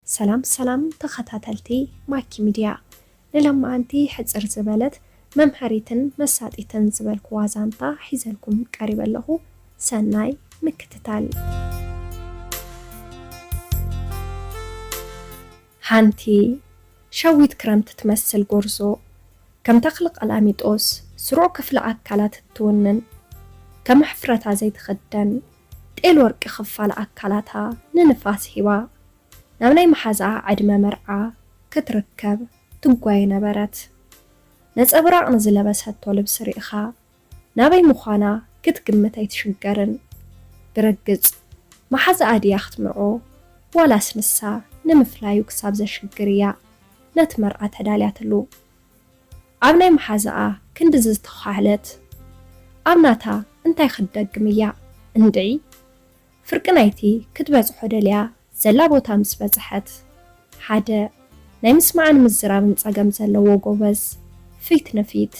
ሰላም ሰላም ተኸታተልቲ ማኪ ሚድያ፣ ንሎማዓንቲ ሕጽር ዝበለት መምሃሪትን መሳጢትን ዝበልኩዋ ዛንታ ሒዘልኩም ቀሪበ ኣለኹ። ሰናይ ምክትታል። ሓንቲ ሸዊት ክረምቲ ትመስል ጎርዞ፣ ከም ተኽሊ ቀላሚጦስ ስሩዕ ክፍሊ ኣካላት እትውንን፣ ከም ሕፍረታ ዘይትኽደን፣ ጤል ወርቂ ክፋል ኣካላታ ንንፋስ ሂባ፣ ናብ ናይ መሓዛኣ ዕድመ መርዓ ክትርከብ ትጓየ ነበረት። ነጸብራቕ ንዝለበሰቶ ልብሲ ርኢኻ፣ ናበይ ምዃና ክትግምት ኣይትሽገርን። ብርግጽ፣ መሓዛኣ ድያ ክትምርዖ፣ ዋላስ ንሳ ንምፍላዩ ክሳብ ዘሽግር እያ ነቲ መርዓ ተዳልያትሉ። ኣብ ናይ መሓዛኣ ክንድዚ ዝተዃህለት፣ ኣብ ናታ እንታይ ክትደግም እያ? እንድዒ፣ ፍርቂ ናይቲ ክትበጽሖ ደልያ ዘላ ቦታ ምስ በጽሐት፣ ሓደ ናይ ምስማዕን ምዝራብን ጸገም ዘለዎ ጎበዝ ፊት ንፊት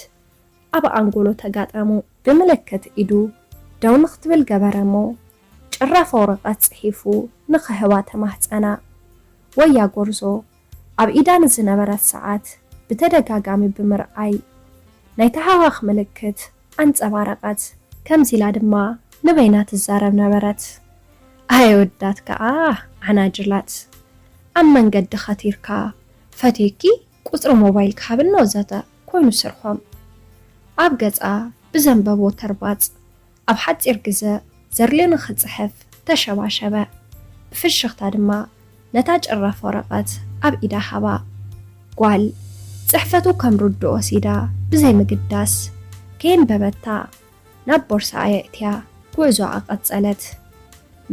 ኣብ ኣንጎሎ ተጋጠሙ። ብምልክት ኢዱ ደው ንክትብል ገበረ እሞ፣ ጭራፍ ወረቐት ጽሒፉ ንኽህባ ተማህጸና። ወያ ጎርዞ ኣብ ኢዳ ንዝነበረት ሰዓት ብተደጋጋሚ ብምርኣይ፣ ናይ ተሃዋኽ ምልክት ኣንጸባረቐት። ከምዚ ኢላ ድማ ንበይና ትዛረብ ነበረት። ኣየ ወዳት ከኣ ዓናጅላት፣ ኣብ መንገዲ ኸቲርካ ፈትየኪ ቁጽሪ ሞባይልኪ ሃብኒ ወዘተ ኮይኑ ስርሖም። ኣብ ገጻ ብዘንበቦ ተርባጽ ኣብ ሓጺር ግዘ ዘርልዩ ንኽጽሕፍ ተሸባሸበ። ብፍሽኽታ ድማ ነታ ጭራፍ ወረቐት ኣብ ኢዳ ሃባ። ጓል ጽሕፈቱ ከም ርዱእ ወሲዳ ብዘይምግዳስ ከየንበበታ ናብ ቦርሳኣ የእትያ ጉዕዞኣ ቀጸለት።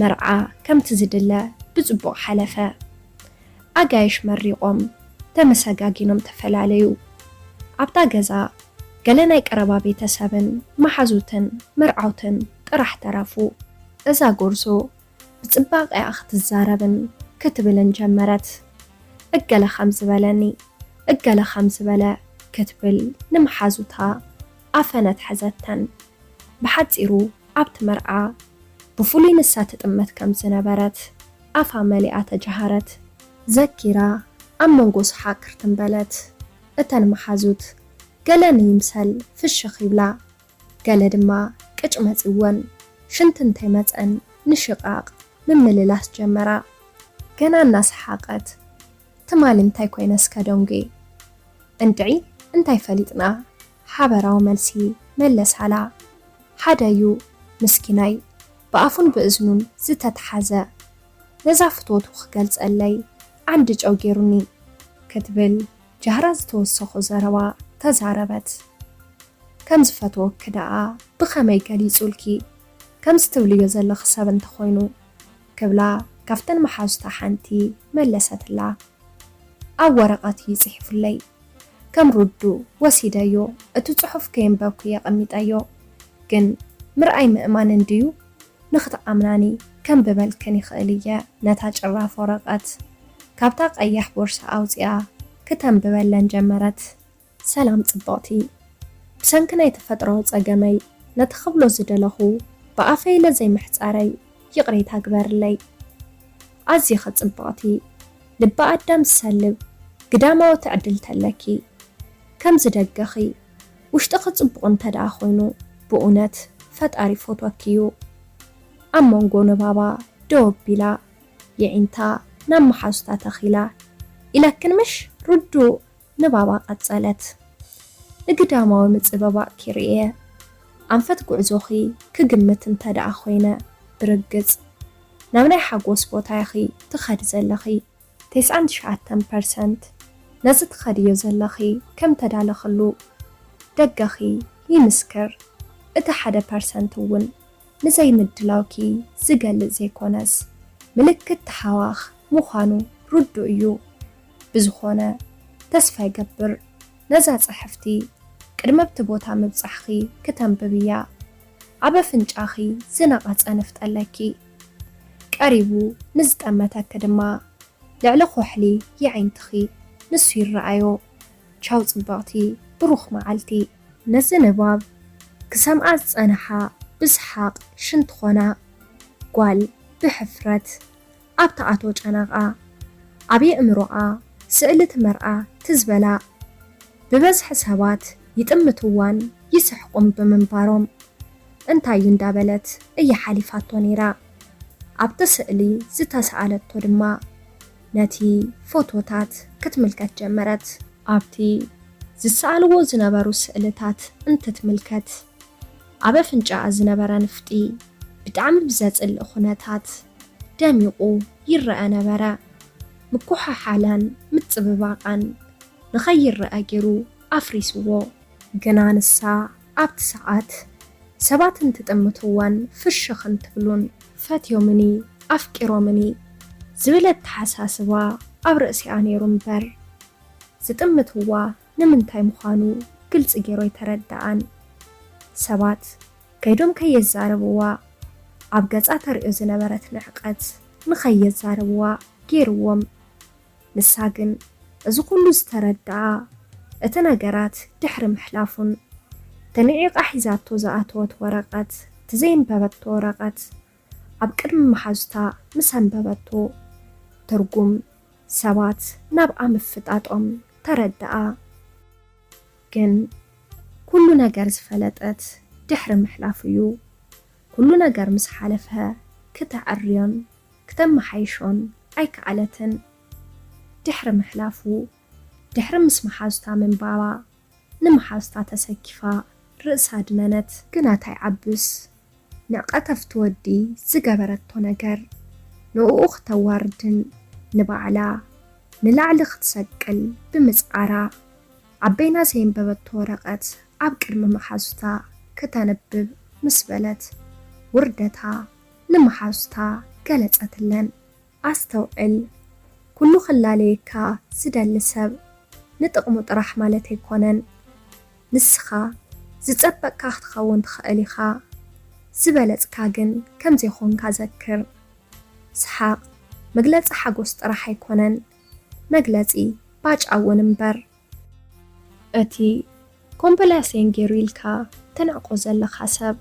መርዓ ከምቲ ዝድለ ብጽቡቕ ሓለፈ። ኣጋይሽ መሪቖም ተመሰጋጊኖም ተፈላለዩ። ኣብታ ገዛ ገለ ናይ ቀረባ ቤተሰብን መሓዙትን መርዓውትን ጥራሕ ተረፉ። እዛ ጎርዞ ብጽባቐኣ ክትዛረብን ክትብልን ጀመረት። እገለ ከም ዝበለኒ፣ እገለ ከም ዝበለ ክትብል ንመሓዙታ ኣፈነት ሐዘተን። ብሓጺሩ ኣብቲ መርዓ ብፍሉይ ንሳ ትጥመት ከም ዝነበረት ኣፋ መሊኣ ተጀሃረት። ዘኪራ ኣብ መንጎ ሰሓቕ ክርትም በለት። እተን መሓዙት ገለ ንይምሰል ፍሽኽ ይብላ፣ ገለ ድማ ቅጭ መጺወን ሽንቲ እንተይመጸን ንሽቓቕ ምምልላስ ጀመራ። ገና እናሰሓቐት ትማሊ እንታይ ኮይነ እስከ ደንጉየ? እንድዒ እንታይ ፈሊጥና? ሓበራዊ መልሲ መለሳላ። ሓደዩ ምስኪናይ ብኣፉን ብእዝኑን ዝተትሓዘ፣ ነዛ ፍትወቱ ክገልጸለይ ዓንዲ ጨው ገይሩኒ ክትብል ጃህራ ዝተወሰኾ ዘረባ ተዛረበት። ከም ዝፈትወኪ ደኣ ብኸመይ ገሊጹልኪ? ከምዚ ትብልዮ ዘለኺ ሰብ እንተኾይኑ ክብላ ካብተን መሓዙታ ሓንቲ መለሰትላ። ኣብ ወረቐት እዩ ጽሒፉለይ። ከም ርዱእ ወሲደዮ፣ እቲ ጽሑፍ ከየንበብኩ የቐሚጠዮ። ግን ምርኣይ ምእማን እንድዩ፣ ንኽትኣምናኒ ከንብበልክን ይኽእል እየ። ነታ ጭራፍ ወረቐት ካብታ ቀያሕ ቦርሳ ኣውጺኣ ክተንብበለን ጀመረት። ሰላም ጽብቕቲ፣ ብሰንኪ ናይ ተፈጥሮኣዊ ጸገመይ ነቲ ክብሎ ዝደለኹ ብኣፈይ ኢለ ዘይምሕጻረይ ይቕሬታ ግበርለይ። ኣዚኺ ጽብቕቲ፣ ልቢ ኣዳም ዝሰልብ ግዳማዊ ትዕድልቲ ኣለኪ። ከምዚ ደገኺ ውሽጥኺ ጽቡቕ እንተ ደኣ ኮይኑ፣ ብእውነት ፈጣሪ ይፈትወኪ እዩ። ኣብ መንጎ ንባባ ደው ኣቢላ፣ የዒንታ ናብ መሓዙታ ተኺላ፣ ኢለክን ምሽ ርዱእ ንባባ ቀጸለት። ንግዳማዊ ምጽብባቕኪ ርእየ፣ ኣንፈት ጉዕዞኺ ክግምት እንተ ደኣ ኮይነ፣ ብርግጽ ናብ ናይ ሓጎስ ቦታ ኢኺ ትኸዲ ዘለኺ። ተስዓን ትሽዓተን ፐርሰንት ነዚ ትኸድዮ ዘለኺ ከም ተዳለኽሉ ደገኺ ይምስክር። እቲ ሓደ ፐርሰንት እውን ንዘይምድላውኪ ዝገልጽ ዘይኮነስ፣ ምልክት ተሃዋኽ ምዃኑ ርዱእ እዩ። ብዝኾነ፣ ተስፋ ይገብር ነዛ ጽሕፍቲ ቅድሚ ኣብቲ ቦታ ምብጻሕኺ ክተንብብያ። ኣብ ኣፍንጫኺ ዝነቐጸ ንፍጠለኪ። ቀሪቡ ንዝጠመተኪ ድማ ልዕሊ ኩሕሊ የዒንትኺ ንሱ ይረኣዮ። ቻው ጽብቕቲ፣ ብሩኽ መዓልቲ። ነዚ ንባብ ክሰምዓ ዝጸንሓ ብሰሓቕ ሽንቲ ኾና። ጓል ብሕፍረት ኣብ ትኣትዎ ጨናቓ። ኣብ የእምሮኣ ስእሊ እቲ መርኣ ትዝ በላ። ብበዝሒ ሰባት ይጥምትዋን ይስሕቁን ብምንባሮም እንታይ እዩ እንዳበለት እያ ሓሊፋቶ ነይራ። ኣብቲ ስእሊ ዝተሰኣለቶ ድማ ነቲ ፎቶታት ክትምልከት ጀመረት። ኣብቲ ዝሰኣልዎ ዝነበሩ ስእልታት እንትትምልከት፣ ኣብ ኣፍንጫኣ ዝነበረ ንፍጢ ብጣዕሚ ብዘጽልእ ኩነታት ደሚቑ ይረኣ ነበረ። ምኩሓሓላን ምጽብባቓን ንኸይረኣ ገይሩ ኣፍሪስዎ። ግና ንሳ ኣብቲ ሰዓት ሰባት እንትጥምትዋን ፍሽኽ እንትብሉን ፈትዮምኒ ኣፍቂሮምኒ ዝብል ኣተሓሳስባ ኣብ ርእሲኣ ነይሩ እምበር፣ ዝጥምትዋ ንምንታይ ምዃኑ ግልጺ ገይሩ ኣይተረድኣን። ሰባት ከይዶም ከየዛረብዋ ኣብ ገጻ ተርእዮ ዝነበረት ንዕቀት ንኸየዛረብዋ ገይርዎም። ንሳ ግን እዚ ኩሉ ዝተረድኣ እቲ ነገራት ድሕሪ ምሕላፉን እቲ ንዒቓ ሒዛቶ ዝኣተወት ወረቐት እቲ ዘየንበበቶ ወረቐት ኣብ ቅድሚ መሓዙታ ምስ ኣንበበቶ ትርጉም ሰባት ናብኣ ምፍጣጦም ተረድኣ። ግን ኩሉ ነገር ዝፈለጠት ድሕሪ ምሕላፉ እዩ። ኩሉ ነገር ምስ ሓለፈ ክተዐርዮን ክተመሓይሾን ኣይከኣለትን። ድሕሪ ምሕላፉ፣ ድሕሪ ምስ መሓዙታ ምንባባ፣ ንመሓዙታ ተሰኪፋ ርእሳ ኣድነነት። ግና እንታይ ዓብስ፣ ንዕቀት ኣብቲ ወዲ ዝገበረቶ ነገር ንእኡ ክተዋርድን ንባዕላ ንላዕሊ ክትሰቅል ብምጽዓራ፣ ኣብ በይና ዘየንበበቶ ወረቐት ኣብ ቅድሚ መሓዙታ ክተንብብ ምስ በለት፣ ውርደታ ንመሓዙታ ገለጸትለን። ኣስተውዕል፣ ኩሉ ክላለየካ ዝደሊ ሰብ ንጥቕሙ ጥራሕ ማለት ኣይኮነን። ንስኻ ዝጸበቕካ ክትኸውን ትኽእል ኢኻ፣ ዝበለጽካ ግን ከም ዘይኮንካ ዘክር። ሰሓቕ መግለጺ ሓጎስ ጥራሕ ኣይኮነን፣ መግለጺ ባጫ እውን እምበር። እቲ ኮምፕላሴን ገይሩ ኢልካ ተንዕቆ ዘለኻ ሰብ፣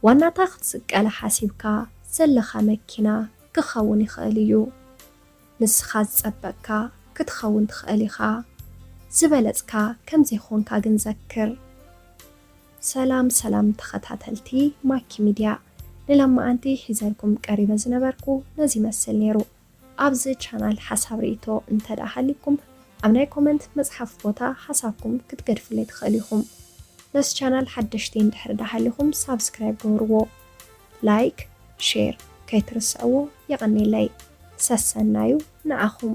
ዋናታ ክትስቀላ ሓሲብካ ዘለኻ መኪና ክኸውን ይኽእል እዩ። ንስኻ ዝጸበቕካ ክትኸውን ትኽእል ኢኻ፣ ዝበለጽካ ከም ዘይኮንካ ግን ዘክር። ሰላም ሰላም ተኸታተልቲ ማኪ ሚድያ፣ ንሎማዓንቲ ሒዘልኩም ቀሪበ ዝነበርኩ ነዚ ይመስል ነይሩ። ኣብዚ ቻናል ሓሳብ ርእይቶ እንተ ደኣ ሃልይኩም፣ ኣብ ናይ ኮመንት መጽሓፍ ቦታ ሓሳብኩም ክትገድፉለይ ትኽእሉ ኢኹም። ነዚ ቻናል ሓደሽቲ እንድሕር ደኣ ሃሊኹም ሳብስክራይብ ግበርዎ፣ ላይክ፣ ሼር ከይትርስዕዎ። የቐንየለይ። ሰሰናዩ ንዓኹም።